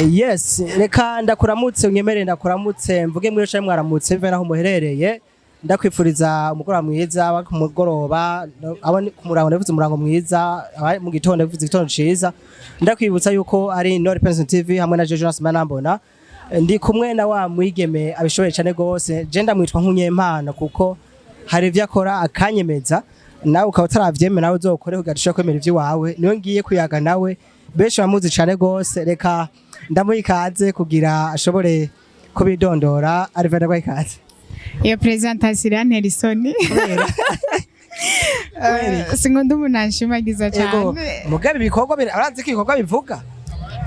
Yes, reka ndakuramutse, unyemerere ndakuramutse, mvuge muri cyane mwaramutse bive naho muherereye. Ndakwifuriza umugoroba mwiza, aba ku mugoroba, abo ni ku murango ndavuze umurango mwiza, abari mu gitondo ndavuze igitondo ciza. Ndakwibutsa yuko ari Nord Pension TV hamwe na Jonas Manambona. Ndi kumwe na wa mwigeme abishoboye cyane gose. Je ndamwitwa nk'unyempano kuko hari ivyo akora akanyemeza. Nawe ukaba utaravyemera, nawe uzokore kugira dushobore kwemera ivy'iwawe. Niwe ngiye kuyaga nawe, benshi bamuzi cane gose. Reka ndamuha ikaze kugira ashobore kubidondora. Alvera, ndaguha ikaze. Iyo présentation irantera isoni. Kubera? Sinkunda umuntu anshimagiza Ego. cyane. Mugabe ibikorwa arazi ko ibikorwa bivuga.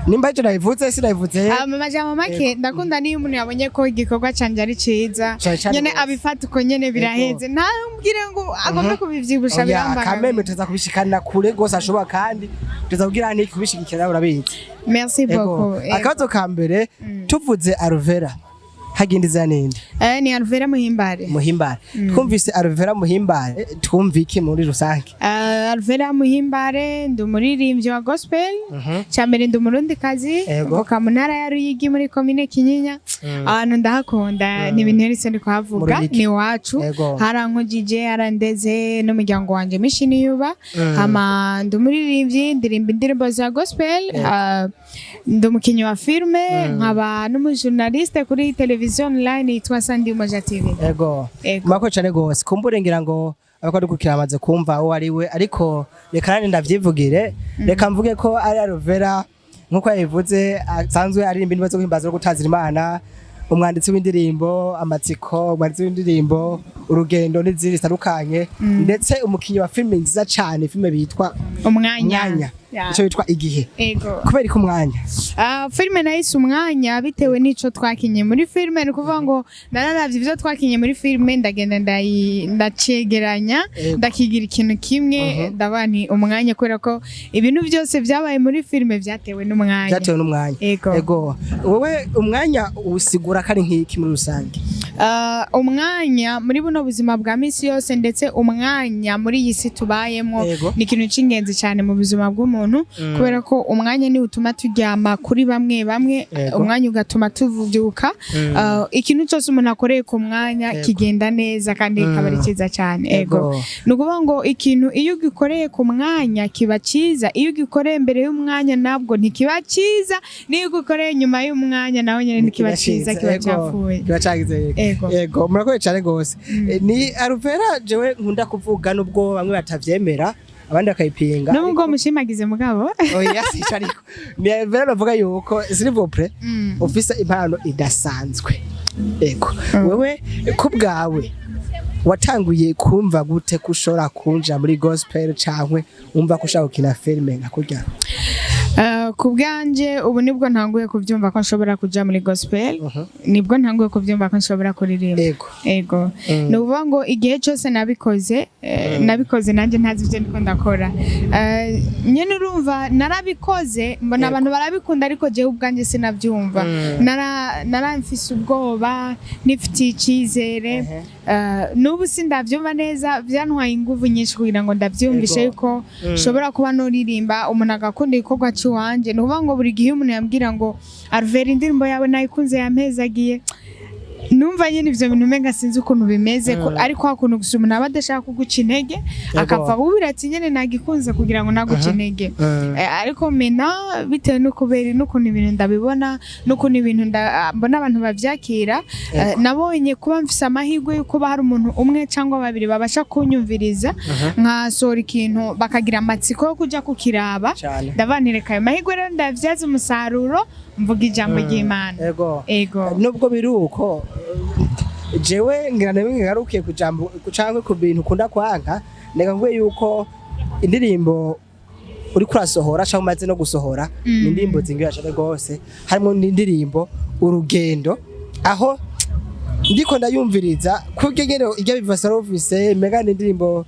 Nimba icyo nabivuze, sinabivuze. Mu majambo make, ndakunda niyo umuntu yabonye ko igikorwa canje ari ciza, Cane cane nyene gose. abifata uko nyene, biraheze, ntambwire ngo agombe kubivyibusha. Oya, kameme Birambangamiye. tuza kubishikana kure gose ashoboka, kandi tuza kugira niki kubishigikira, urabizi. Merci Ego. beaucoup. Ego. Akabazo ka mbere, tuvuze Alvera, hagindiza ninde? Ni Alvera Muhimbare. Muhimbare. Twumvise Alvera Muhimbare, twumva iki muri rusange? Alvera Muhimbare, ndi umuririmbyi wa gospel. Cyambere, ndi umurundikazi, mvuka mu ntara ya Ruyigi, muri komine Kinyinya. Ahantu ndahakunda, ni ibintu isoni kuhavuga. Mu Ruyigi. Ni iwacu. Harankujije, harandeze n'umuryango wanje mishini yuba. Hama ndi umuririmbyi, ndirimba indirimbo za gospel. Ndi umukinnyi wa filme, nkaba n'umujournaliste kuri televiziyo online yitwa Sandi Umoja TV. Ego. Ego. Murakoze cyane gose. Kumbure ngira ngo abako dukurikira bamaze kumva uwo ari we, ariko reka nanje ndavyivugire. Reka mvuge ko ari Alvera, nkuko yabivuze, asanzwe aririmba indirimbo zo guhimbaza no gutazira Imana, umwanditsi w'indirimbo Amatsiko, umwanditsi w'indirimbo Urugendo n'izindi zitandukanye, ndetse umukinnyi wa filime nziza cyane, filime bitwa Umwanya. Umwanya. Icyo bitwa Igihe. Ego. Kubera ko Umwanya? Ah, filime nahise Umwanya bitewe n'ico twakinye muri filime. Ni ukuvuga ngo nararavye ivyo twakinye muri filime, ndagenda ndacegeranya, ndakigira ikintu kimwe, ndavuga nti Umwanya, kubera ko ibintu byose vyabaye muri filime vyatewe n'umwanya. Byatewe n'umwanya. Ego. Ego. Wowe umwanya usigura ko ari nk'iki muri rusange? Ah, umwanya muri buno buzima bwa misi yose, ndetse umwanya muri iyi si tubayemo, ni ikintu cy'ingenzi cyane mu buzima bw'umuntu, kubera ko umwanya niwo utuma turyama kuri bamwe bamwe, umwanya ugatuma tuvyuka. Ah, ikintu cyose umuntu akoreye ku mwanya kigenda neza kandi kikaba ari cyiza cyane. Ego. Ni ukuvuga ngo ikintu iyo ugikoreye ku mwanya kiba cyiza, iyo ugikoreye mbere y'umwanya nabwo ntikiba cyiza, n'iyo ugikoreye nyuma y'umwanya nawe nyine ntikiba cyiza, kiba cyapfuye. Kiba cyagize. Ego. Ego, murakoze cyane gose. Ni Alvera jewe nkunda kuvuga, nubwo bamwe batavyemera, abandi bakayipinga. Nubwo mushimagize mugabo. Oya, sico, ariko ni Alvera navuga yuko, s'il vous plaît, ufise impano idasanzwe. Ego. Wewe ku bwawe watanguye kumva gute ko ushobora kunja muri gospel, cankwe umva ko ushaka gukina filime nka kurya? Ku bwanje, ubu nibwo ntanguye kubyumva ko nshobora kuja muri gospel, nibwo ntanguye kubyumva ko nshobora kuririmba. Ego. Ni ukuvuga ngo igihe cyose nabikoze, nabikoze nanjye ntazi ibyo ndiko ndakora. Nyene urumva narabikoze, mbona abantu barabikunda, ariko jewe ubwanjye sinabyumva. Naramfise ubwoba, nifitiye icyizere. N'ubu sindavyumva neza, byantwaye inguvu nyinshi kugira ngo ndavyumvishe yuko nshobora kuba noririmba, umuntu agakunda igikorwa cy'iwanje. Ni ukuvuga ngo buri gihe iyo umuntu yambwira ngo: "Alvera, indirimbo yawe nayikunze, yampezagiye," numva nyine ivyo bintu umenga sinzi ukuntu bimeze ariko hakuntu gusa umuntu aba adashaka kuguca intege, akapfa kubwira ati nyene nagikunze, kugira ngo naguce intege. Ariko mena bitewe n'ukubera n'ukuntu ibintu ndabibona, n'ukuntu ibintu mbona abantu bavyakira, nabonye kuba mfise amahirwe yo kuba hari umuntu umwe cyangwa babiri babasha kunyumviriza, nkasohora ikintu bakagira amatsiko yo kuja kukiraba. Ndavanireka ayo mahirwe rero ndavyaza umusaruro, mvuga ijambo ry'Imana. Ego. Nubwo biri uko, jewe ngira nawe ngarukiye ku jambo canke ku bintu ukunda kwanka, ndeka nguye yuko indirimbo uri kurasohora canke umaze no gusohora ni indirimbo zingira cane rwose, harimo n'indirimbo Urugendo, aho ndiko ndayumviriza kurya nyene irya biva service, mega ni indirimbo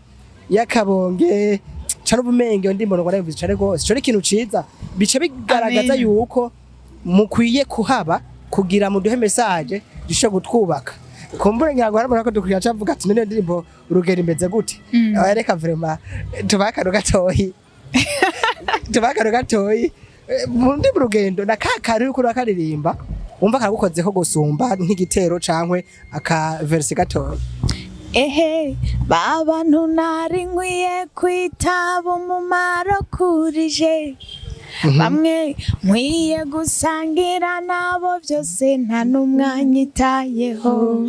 y'akabonge cane, ubumenge iyo ndirimbo ngo ndayumviriza cane rwose. Ico ni ikintu ciza, bica bigaragaza Amen. yuko mukwiye kuhaba kugira muduhe message zishobora kutwubaka. Kumbure ngira ngo harabona ko dukwiye acavuga ati: "None indirimbo Urugendo imeze gute?" Reka vraiment tubahe akantu gatoyi, tubahe akantu gatoyi. Mu ndirimbo Urugendo na kakari uriko urakaririmba wumva karagukozeko gusumba nk'igitero cankwe aka verse gatoya. Ehe, babantu nari nkwiye kwitaba umumaro kurije, bamwe nkwiye gusangira nabo byose, nta n'umwanyitayeho.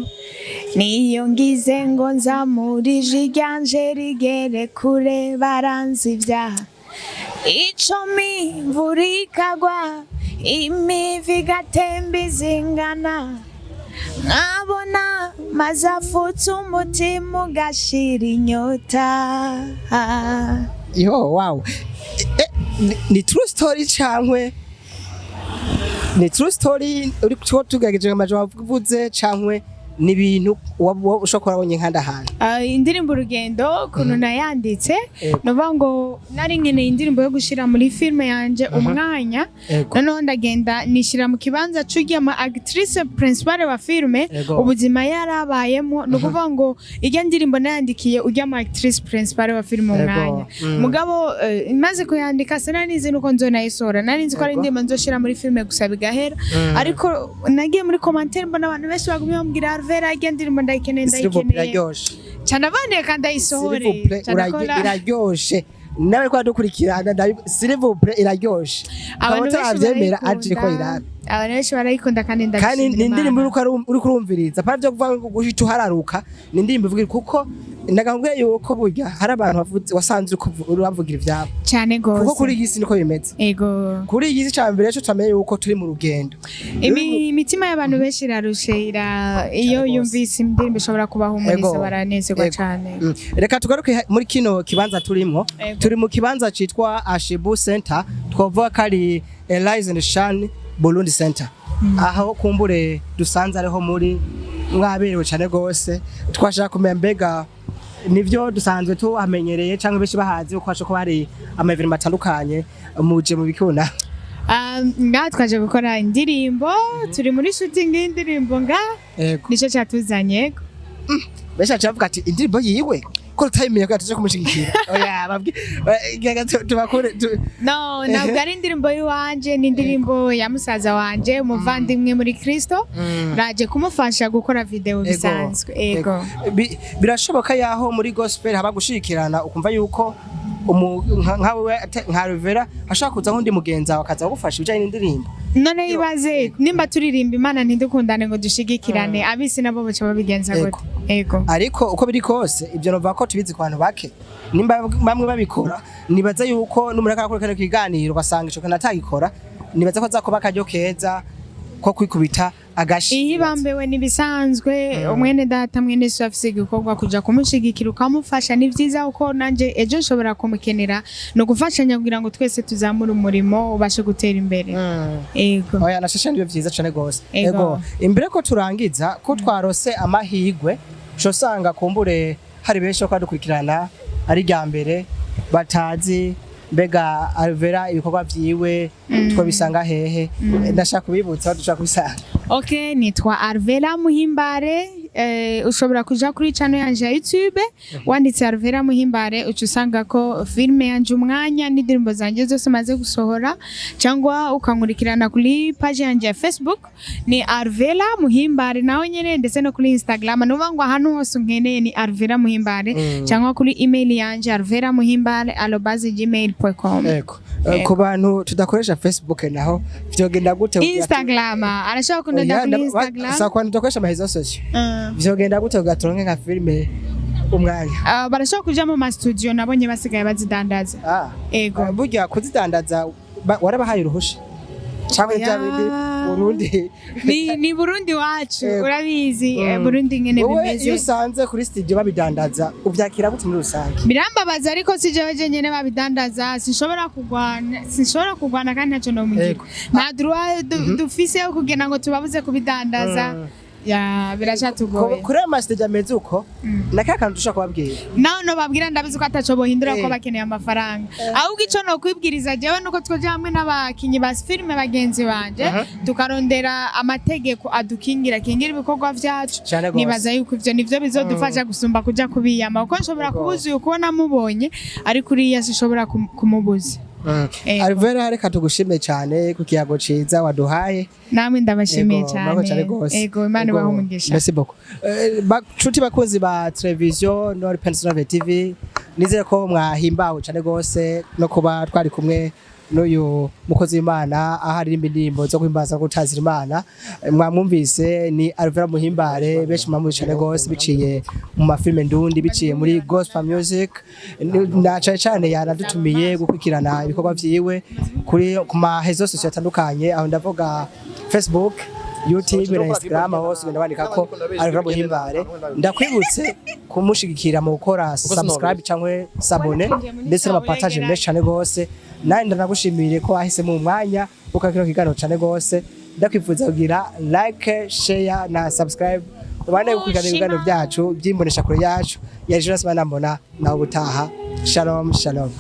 Niyo ngize ngo nzamurije iryanje rigere kure, baranzi ibyaha ico imvura ikagwa, imivi igatemba izingana, nkabona maze afutse umutima ugashira inyota. Yo, wow. Ni true story cankwe ni true story uri ko tugerageje amajambo wavuze, cankwe ni ibintu ushobora kuba wabonye nkandi ahantu? Indirimbo Urugendo ukuntu nayanditse, nuvuga ngo nari nkeneye indirimbo yo gushira muri filime yanje Umwanya. Noneho ndagenda nishyira mu kibanza c'urya mu actrice principale wa filime, ubuzima yarabayemo. Ni ukuvuga ngo irya ndirimbo nayandikiye urya mu actrice principale wa filime Umwanya. Mugabo maze kuyandika sinari nzi nuko nzonayisohora, nari nzi ko ari indirimbo nzoshira muri filime gusa bigahera. Ariko nagiye muri commentaire mbona abantu benshi bagumye bambwira: "Alvera, irya ndirimbo ndayikeneye, S'il vous plaît, ndayikeneye." Iraryoshe. Cyane abandika ndayisohore. S'il vous plaît, Cyane iraryoshe. Nawe ko dukurikirana, s'il vous plaît, iraryoshe. Abantu benshi Abavyemera aje ko barayikunda. irara. Abantu benshi barayikunda kandi Kandi ndabishimira ni indirimbo Imana. Uriko urumviriza apana byo kuvuga ngo guhita uhararuka, ni indirimbo ivuga kuko ndakubwiye yuko burya hari abantu bavuze wasanze uriko uravugira ivyabo. Cyane Kuko gose. kuri iyi si niko bimeze. Kuri iyi si ca mbere cyo tumenye yuko turi mu rugendo. Imitima y'abantu benshi irarushe iyo Cane gose. yumvise indirimbo ishobora kubahumuriza, baranezerwa cane. Reka tugaruke muri kino kibanza turimwo. Turi mu kibanza citwa Ashibu Center, twavuga ko ari Rise and Shine Burundi Center, aho kumbure dusanze ariho muri mwaberewe cane gose. Twashaka kumenya mbega nivyo dusanzwe tuhamenyereye cyangwa benshi bahazi uko hashoboka kuba hari ama événements atandukanye, muje mu bikuna? Ngaha twaje gukora indirimbo, turi muri shooting y'indirimbo nga nico cyatuzanye. Benshi baca bavuga ati indirimbo yiwe ko tutayimenya ko yatuje kumushigikira. Oya, babwi tubakure No, ntabwo ari indirimbo y'iwanje, ni indirimbo ya musaza wanje, umuvandimwe muri Kristo. Raje kumufasha gukora video bisanzwe, ego. Birashoboka yaho muri gospel haba gushigikirana, ukumva yuko nkawe nka Rivera ashaka kuza nk'undi mugenzi wawe akaza kugufasha ibijanye n'indirimbo? None ibaze nimba turirimba Imana ntidukundane ngo dushigikirane, abisi nabo baca babigenza gute? Ego. Ariko uko biri kose ibyo nova ko tubizi ku bantu bake, nimba bamwe babikora, nibaza yuko n'umuntu akora kano kiganiro ugasanga ico kintu atagikora, nibaza ko azakuba akaryo keza ko kwikubita agashi. Iyo ibambewe n'ibisanzwe, umwene data, mwene so afise igikorwa, kuja kumushigikira ukamufasha ni vyiza, kuko nanje ejo nshobora kumukenera. Ni ugufashanya kugira ngo twese tuzamure umurimo ubashe gutera imbere. Ego. Oya, nashashe nibyo vyiza cane gose. Ego. Ego, imbere ko turangiza, ko twarose amahigwe usanga kumbure hari benshi ko badukurikirana ari rya mbere batazi mbega Alvera ibikorwa vyiwe twabisanga hehe, ndashaka kubibutsa aho dushaka kubisanga. Ok, nitwa Alvera Muhimbare. Ushobora kuja kuri channel yanje ya YouTube, wanditse Alvera Muhimbare uca usanga ko filme yanje Umwanya n'indirimbo zanje zose maze gusohora, cyangwa ukankurikirana kuri page yanje ya Facebook ni Alvera Muhimbare nawe nyene, ndetse no kuri Instagram. Nuvuga ngo ahantu hose unkeneye ni Alvera Muhimbare, cyangwa kuri email yanje alveramuhimbare@gmail.com. Ego. Ku bantu tudakoresha Facebook naho vyogenda gute? Instagram, arashobora kundonda kuri Instagram. Sa ku bantu tudakoresha ama réseaux sociaux vyogenda gute kugira turonke nka filime Umwanya? Barashobora kuja mu ma studio, nabonye basigaye bazidandaza. Ego. Burya kuzidandaza warabahaye uruhusha cyangwa Oya. bya bindi Burundi? Ni Burundi wacu. Ego. Urabizi, Burundi ngene Wowe bimeze. iyo usanze kuri studio babidandaza uvyakira gute muri rusange? Birambabaza, ariko si jewe jenyene babidandaza. Sinshobora kugwana kandi ntacyo nomugira. Nta droit dufise yo kugira ngo tubabuze kubidandaza. Ya, biracatugoye. Kuri ayo ma studio ameze uko, na ka kantu dushobora kubabwira? Naho nobabwira ndabizi ko ataco bohindura ko bakeneye amafaranga. Ahubwo ico nokwibwiriza jewe nuko twoja hamwe n'abakinyi ba filime bagenzi banje, tukarondera amategeko adukingira, akingira ibikorwa vyacu. Cane gose. Nibaza yuko ivyo nivyo bizodufasha gusumba kuja kubiyama, kuko nshobora kubuza uyu kubona mubonye, ariko uriya sinshobora kumubuza. Ego. Alvera, reka tugushime cyane ku kiyago ciza waduhaye. Namwe ndabashimiye Ego, murakoze cyane cyane. gose. Ego, Imana Ego, ibahe umugisha. Merci beaucoup. Nshuti bakunzi ba televiziyo Nord Pennsylvania TV, nizere ko mwahimbawe cyane gose no kuba twari kumwe n'uyu mukozi w'Imana, aho aririmba indirimbo zo guhimbaza no gutazira Imana. Mwamwumvise, ni Alvera Muhimbare, benshi mwamuzi cyane gose biciye mu mafilme ndundi, biciye muri gospel music. Na cyane cyane yanadutumiye gukurikirana ibikorwa vyiwe kuri ku ma réseaux sociaux atandukanye, aho ndavuga Facebook, YouTube na Instagram, hose ugenda wandika ko Alvera Muhimbare. Ndakwibutse kumushigikira mu gukora subscribe cyangwa s'abonner, ndetse n'amapartage menshi cyane gose. Nawe ndanagushimire ko wahisemo umwanya ukakino kiganiro cyane gose. Ndakwifuza kugira like, share na subscribe, ubane gukurikirana ibiganiro byacu by'imbonesha kure yacu ya Jonas Manambona. Nawe ubutaha, shalom shalom.